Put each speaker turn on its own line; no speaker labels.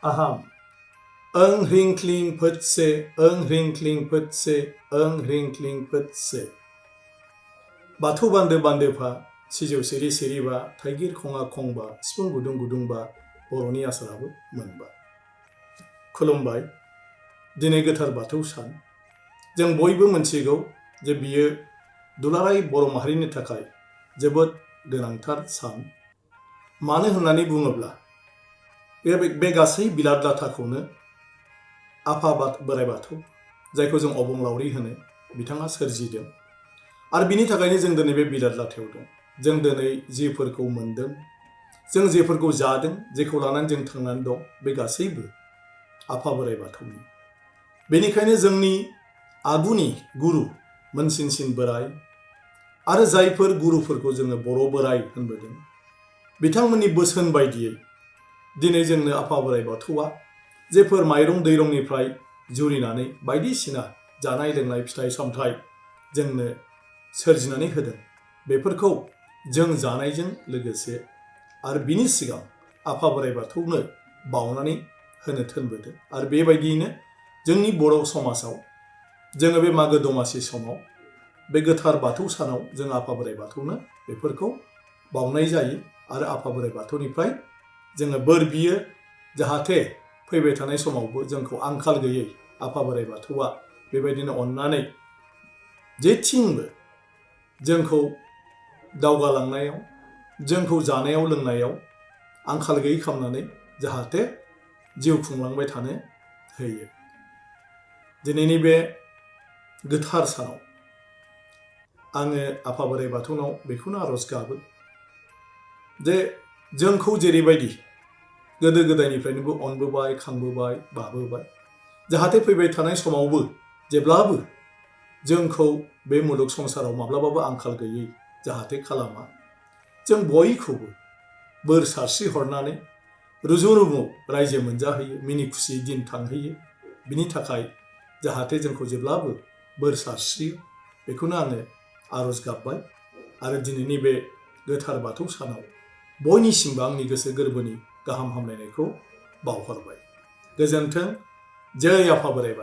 aham ओं ह्रीं क्लीं फुत्से ओं ह्रीं क्लीं फुत्से ओं ह्रीं क्लीं फुत्से बाथौ बान्दो बान्दोफा सिजौ सिरि सिरिबा थाइगिर खङा खंबा सिफुं गुदुं गुदुंबा बर'नि आसाराबो मोनबा। खुलुमबाय। दिनै गोथार बाथौ सान। जों बयबो मोनथिगौ जे बियो दुलाराय बर' माहारिनि थाखाय जोबोद गोनांथार सान। मानो होननानै बुङोब्ला बे गासै बिलाद लाथाखौनो आफा बोराइ बाथौ, जायखौ जों अबंलावरि होनो, बिथाङा सोरजिदों। आरो बिनि थाखायनो जों दिनै बे बिलाद लाथायाव दं। जों दिनै जिफोरखौ मोनदों, जों जेफोरखौ जादों, जेखौ लानानै जों थांनानै दं, बे गासैबो आफा बोराइ बाथौनि। बेनिखायनो जोंनि आगुनि गुरु मोनसिनसिन बोराइ आरो जायफोर गुरुफोरखौ जोङो बर' बोराइ होनबोदों, बिथांमोननि बोसोन बायदियै दिनै जोंनो आफा बोराइ बाथौआ जेफोर माइरं दैरंनिफ्राय जुरिनानै बायदिसिना जानाय लोंनाय फिथाइ सामथाइ जोंनो सोरजिनानै होदों, बेफोरखौ जों जानायजों लोगोसे आरो बिनि सिगां आफा बोराइ बाथौनो बावनानै होनो थोनबोदों। आरो बेबायदियैनो जोंनि बर' समाजाव जोङो बे मागो दमासि समाव बे गोथार बाथौ सानाव जों आफा बोराइ बाथौनो बेफोरखौ बावनाय जायो आरो आफा बोराइ बाथौनिफ्राय जोङो बोर बियो, जाहाथे फैबाय थानाय समावबो जोंखौ आंखाल गैयै आफा बोराइ बाथौआ बेबायदिनो अननानै जेथिंबो जोंखौ दावगालांनायाव, जोंखौ जानायाव लोंनायाव आंखाल गैयै खालामनानै जाहाथे जिउ खुंलांबाय थानो होयो। दिनैनि बे गोथार सानाव आङो आफा बोराइ बाथौनाव बेखौनो आरज गाबो जे जोंखौ जेरैबायदि गोदो गोदायनिफ्रायनो अनबोबाय, खांबोबाय, बाबोबाय, जाहाथे फैबाय थानाय समावबो जेब्लाबो जोंखौ बे मुलुग संसाराव माब्लाबाबो आंखाल गैयै जाहाथे खालामा। जों बयखौबो बोर सारस्रि हरनानै रुजु रुमु रायजो मोनजाहोयो, मिनि खुसि दिन थांहोयो। बिनि थाखाय जाहाथे जोंखौ जेब्लाबो बोर सारस्रियो, बेखौनो आङो आरज गाबबाय। आरो दिनैनि बे गोथार बाथौ सानाव बयनिसिमबो आंनि गोसो गोरबोनि गाहाम हामलायनायखौ बावहरबाय। गोजोन्थों। जै आफा बोराइ बाथौ।